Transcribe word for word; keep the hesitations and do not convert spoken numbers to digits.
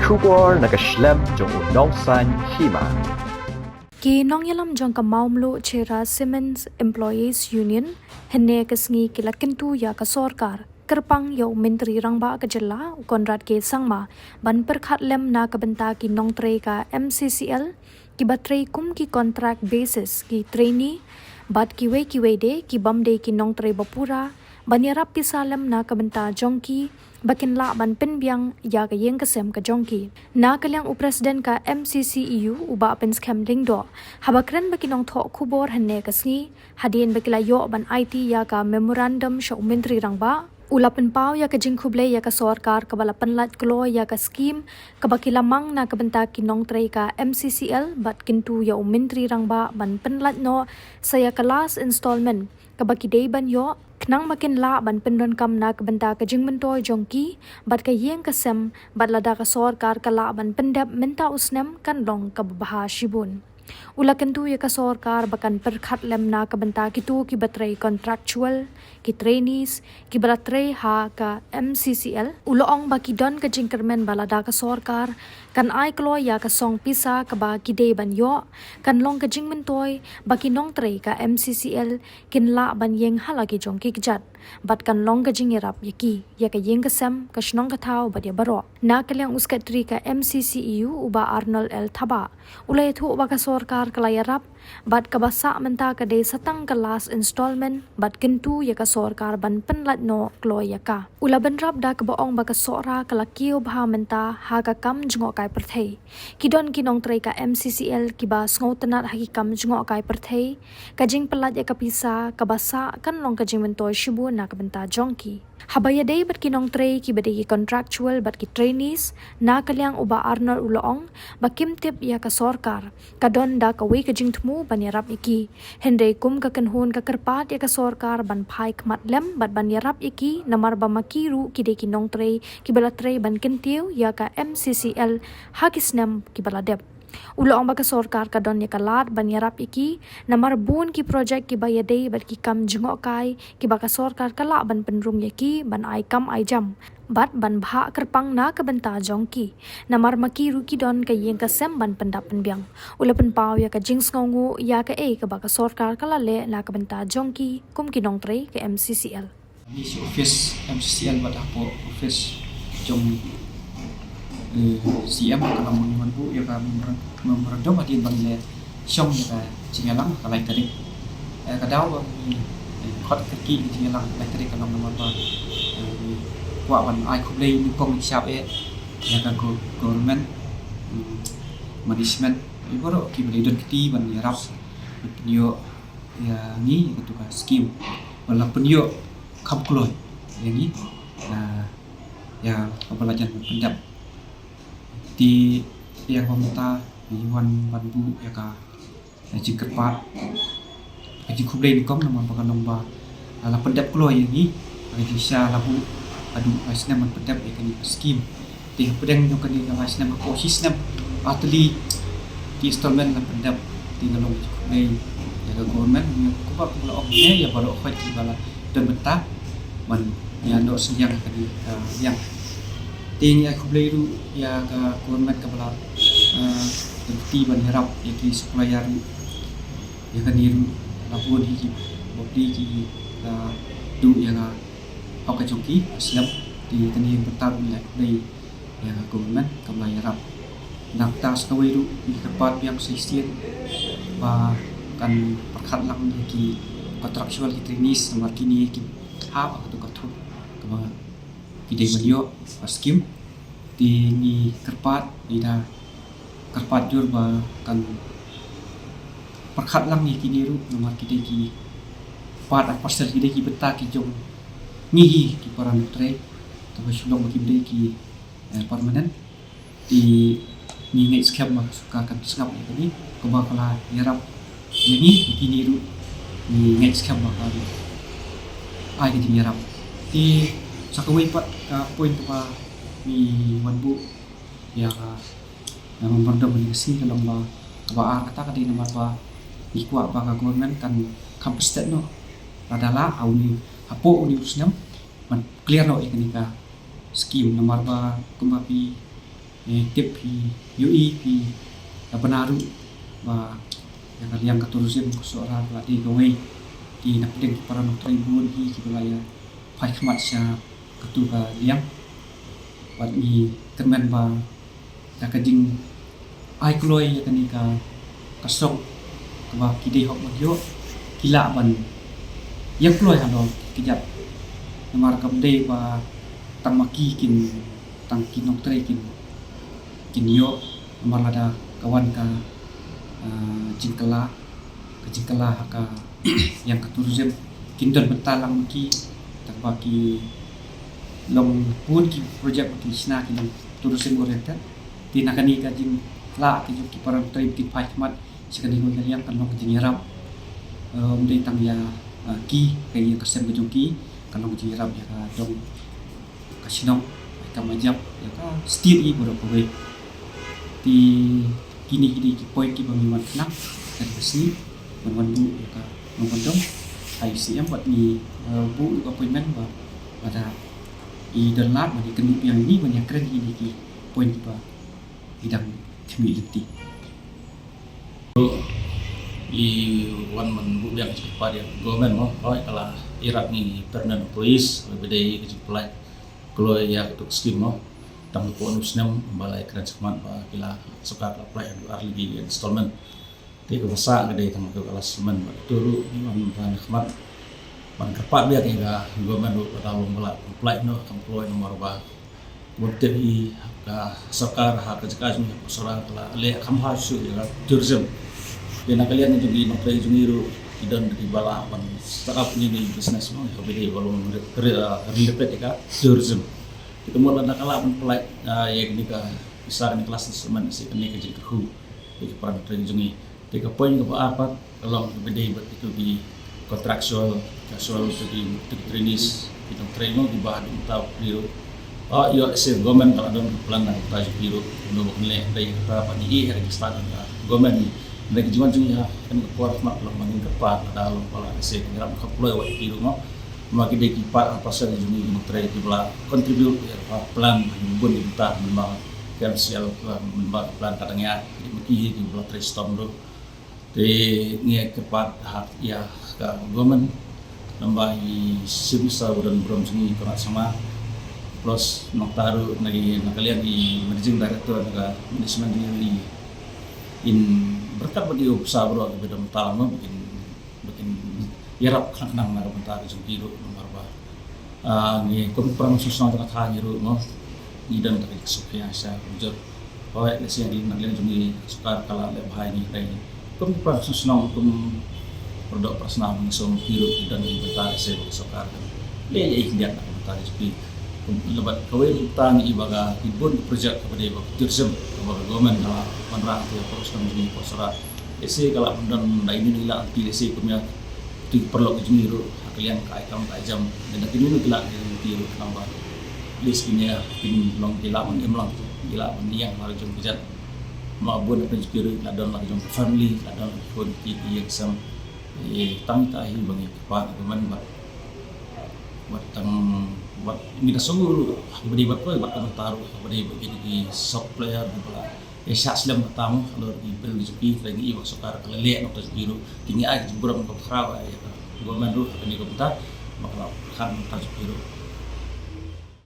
Khubor na ka shlem jong u nongsan hima. Ki nongïalam jong ka Mawmluh Cherra Cement Employees Union hynne ka sngi ki la kyntu ïa ka sorkar kyrpang ïa u Myntri Rangbah ka jylla u Conrad K Sangma ban pyrkhat lem na ka bynta ki nongtrei ka M C C L kiba trei kum ki contract basis, ki trainee bad kiwei kiwei de kibym dei ki nongtrei ba pura, ban ïarap pisa lem na ka bynta jong ki ba kin lah ban pynbiang ïa ka ïing ka sem ka jong ki. Na ka liang u President ka M C C E U u Bah Pynskhem Lyngdoh, haba kren bad ki nongthoh khubor hynne ka sngi, hadien ba ki la ïoh ban aiti ïa ka memorandum sha u Myntri Rangbah, u la pynpaw ïa ka jingkhublei ïa ka sorkar kaba la pynlait kloi ïa ka skim kaba ki la mang na ka bynta ki nongtrei ka M C C L bad kyntu ïa u Myntri Rangbah ban pynlait noh sa ïa ka last installment kaba ki dei ban ïoh, khnang ba kin lah ban pyndonkam na ka bynta ka jingmyntoi jong ki bad ka ïing ka sem, bad lada ka sorkar ka lah ban pyndep mynta u snem kan long kaba bha shibun. U la kyntu ïa ka sorkar ba kan pyrkhat lem na ka bynta kito kiba trei contractual, ki trainees kiba la trei ha ka M C C L. U la ong ba ki don ka jingkyrmen ba lada ka sorkar kan ai kloi ïa ka song pisa kaba ki dei ban ïoh, kan long ka jingmyntoi ba ki nongtrei ka M C C L kin lah ban ïeng ha la ki jong ki kjat bad kan long ka jingïarap ïa ki, ïa ka ïing ka sem, ka shnong ka thaw bad ïa baroh. Na ka liang u Secretary ka M C C E U u Bah Arnold L Thabah, u la ïathuh ba ka sorkar ka la ïarap bad kaba sah mynta ka dei sa tang ka last installment bad kyntu ïa ka sorkar ban pynlait noh kloi ïa ka. U la bynrap da kaba ong ba ka Sohra ka la kiew bha mynta ha ka kam jngohkai pyrthei. Ki don ki nongtrei ka M C C L kiba sngewtynnat ha ki kam jngohkai pyrthei. Ka jingpynlait ïa ka pisa kaba sah kan long ka jingmyntoi shibun na ka bynta jong ki. Haba ïadei bad ki nongtrei kiba dei ki contractual bad ki trainees, na ka liang u Bah Arnold u la ong ba kim tip ïa ka sorkar ka don da kawei ka jingthmu ban ïarap ïa ki. Hynrei kum ka kynhun ka kyrpad ïa ka sorkar ban phai khmat lem bad ban ïarap ïa ki, namar ba ma ki ruh ki dei ki nongtrei kiba la trei ban kyntiew ïa ka M C C L ha ki snem kiba la dep. U la ong ba ka sorkar ka don ïa ka lad ban ïarap ïa ki, namar bun ki projek kiba ïadei bad ki kam jngohkai kiba ka sorkar ka lah ban pynrung ïa ki ban ai kam ai jam bad ban bhah kyrpang na ka bynta jong ki, namar ma ki ruh ki don ka ïing ka sem ban pyndap pynbiang. U la pynpaw ïa ka jingsngewnguh ïa kaei kaba ka sorkar ka la leh na ka bynta jong ki kum ki nongtrei ka M C C L. Ni shi office M C C L bad hapoh office jong, eh, C M ka long ban wan buh ïa ka memorandum hadien ba ngi la shong ïa ka jingïalang ka lai tarik. Eh, ka daw ba ngi, eh, khot kyrkieh ka jingïalang ka lai tarik ka long namar ba, eh, ngi kwah ban ai khublei nyngkong sharp eh ïa ka go-, government, mm, management, ïa baroh kiba la don kti ban ïarap ban pynïoh ïa ngi ïa katu ka skim ba la pynïoh kham kloi ïa ngi, ah, ïa kaba la jan pyndep. Te ïa kaba mynta ngi wan ban buh ïa ka, eh, jingkyrpad, ka jingkhublei nyngkong namar ba ka long ba, ah, la pyndep kloi ïa ngi, ka jingshisha la buh haduh lai snem ban pyndep ïa kane ka skim. Te hapdeng jong kane ka lai snem, hapoh shi snem, ar tylli ki installment la pyndep. Te nga long khublei ïa ka government, kumba kumba la ong ne ïa baroh khoit kiba la don bynta ban ïa noh synñiang ïa kane ka liang. Te ngi ai khublei ruh ïa ka government kaba la, eh, don kti ban ïarap ïa ki supplier ruh ïa kane ruh, la bun hi ki bapli ki la duh ïa ka hok ka jong ki ha snem. Te kane bynta ruh ngi ai khublei ïa ka government kaba la ïarap. Nangta sa kawei ruh ngi kyrpad biang sa shisien ba kan pyrkhat lang ïa ki contractual, ki trainees namar kine ki hap ha katu ka thup kaba ki dei ban ïoh ha skim. Te ngi kyrpad, ngi da kyrpad jur ba kan pyrkhat lang ïa kine ruh namar ki dei ki part and parcel, ki dei ki bynta ki jong ngi hi ki para nongtrei, kaba shu long ba kim dei ki, eh, permanent. Te ngi ngeit skhem ba ka sorkar kan sngap ïa kane, kumba ka la ïarap ïa ngi, ïa kine ruh ngi ngeit skhem ba kan ai ka jingïarap. Te sa kawei pat ka point kaba ngi wan buh ïa ka, ïa ka memorandum kane ka sngi ka long ba, kaba ar kata ka dei namar ba ngi kwah ba ka government kan kham pynstet noh lada lah ha une, hapoh une u snem ban clear noh ïa kane ka skim namar ba kumba phi Ngi tip phi ïohi phi la bna ruh ba ïa ka liang ka tourism ka Sohra ka la dei kawei. Te na pdeng ki para nongtrei bun hi kiba la ïa phai khmat sha katu ka liang. Bad ngi kyrmen ba da ka jingai kloi ïa kane ka ka song kaba ki dei hok ban ïoh ki lah ban ïa kloi halor ki kjat. Namar kam dei ba tang ma ki kin tang ki nongtrei kin kin ïoh namar lada ka wan ka jingkylla ka jingkylla ha ka liang ka tourism kin don bynta lang ma ki. Tang ba ki long bun ki project ba ki shna ki long tourism oriented. Te na kane ka jingkylla ki jong ki para nongtrei kin phai khmat sha kane ka liang kan long ka jingïarap. Ym dei tang ïa ki ka ïa ka sem ka jong ki kan long ka jingïarap ïa ka dong ka shnong ka majap ïa ka state i baroh kawei. Te kine ki dei ki point kiba ngi wan khnang ka dei ka sngi ban wan buh ïa ka nongkyndong I C M bad ngi buh ïa ka appointment ba lada i don lad ban ïa kynduh biang ïa ngi ban ïa kren ïa kine ki point kiba i dang khmih lynti. I wan man buh biang ka jingkyrpad ïa ka government mo, hooid ka la ïarap ngi permanent employees, ba dei ka jingpynlait kloi ïa kato ka skim mo. Tang ka por u snem ba la ïakren shakhmat ba ki la sorkar ka la pynlait ar lagi installment. Te kaba sah ka dei tang ka last installment bad kato ruh ngi wan ban khmat ban kyrpad biang ïa ka government ruh ba da long ba la pynlait noh kam kloi namar ba Bad tip i ka sorkar ha ka jaka jong ngi ha Sohra ka la leh kham bha shuh ïa ka tourism. Te na ka liang jong ngi nongtrei jong ngi ruh ki don kiba lah ban start up new business mo, ïa kaba dei ba long re-, re-, related ïa ka tourism. Te ka mut lada ka lah ban pynlait ïa kane ka pisa kane ka last installment, sa kane ka jingkyrkhu ïa ki para nongtrei jong ngi. Te ka point kaba ar pat ka long kaba dei bad kito ki contractual, casual, kito ki trainees, ki nongtrei mo kiba haduh mynta u phi ruh. Ah, ïoh lehse government ka la don ka plan na ka bynta jong phi ruh. Kumno ba kan leh, hynrei kata pat ngi ïeh ha ka jingstad jong ka government. Hynrei ka jingwan jong ngi ha kane ka por khmat ka long ba ngin kyrpad lada long ba la lehse ka ngi rap ka ploy wat ïa phi ruh mo. Namar ki dei ki part and parcel jong ngi ki nongtrei kiba la contribute ïa ka plan ha ki bun ki bynta, mynba ka M C L, mynba ka plan ka dang ïaid, ki dei ma ki hi kiba la trei shitom ruh. Te ngi kyrpad ha ïa ka government, namar i Chief Minister ba don burom jong ngi Conrad Sangma, plus nangta ruh na ki, na ka liang i Managing Director na ka management jong ngi, in bad katba ki officer baroh kiba don bynta mo, ba kin, ba kin ïarap khnang khnang na ka bynta ka jong ki ruh namar ba Ah, ngi kum ki para nongshong shnong jong ka thaw ngi ruh mo, ngi don da ka jingsngewkhia sha ka bujur. Hooid, lehse na ka liang jong ngi ka sorkar ka la leh bha ïa ngi, hynrei kum ki para nongshong shnong, kum para doh para snam, ngi sngew ki ruh ki don ki bynta lehse ba ka sorkar kan leh ïa i khyndiat na ka bynta jong ki. Kum, lada kawei ka bynta ngi ïohi ba ka, ki bun ki project kaba dei ba ka tourism kaba ka government ka la wanrah ïa ka shnong jong ngi ka Sohra. Lehse ka lah ban don da ine i lah lynti, lehse kum ïa ki paralok ki jong ngi ruh ha ka liang ka ai kam ka ai jam. Lada kine ki lah lynti ruh khnang ba at least kine kin long ki lah ban im lang, ki lah ban ïeng la ka jong ka kjat. Namar bun na pdeng jong ki ruh ki la don la ka jong ka family, ki la don la ki khun ki ïing ki sem. Eh, tang ita hi ba ngi kyrpad ïa ka government bad wat tang wat ngi da sngewthuh ruh ha kaba dei bad kawei bad ka mynta ruh ha kaba dei bad kine ki supplier ba la ïa shah slem kata mo, halor ki bill jong ki, tang ïa i ba ka sorkar ka la leh na uta jong ki ruh, te ngi ai ka jingburom kaba khraw ïa ka government ruh ha kane ka bynta ba ka la pyrkhat na uta jong ki ruh.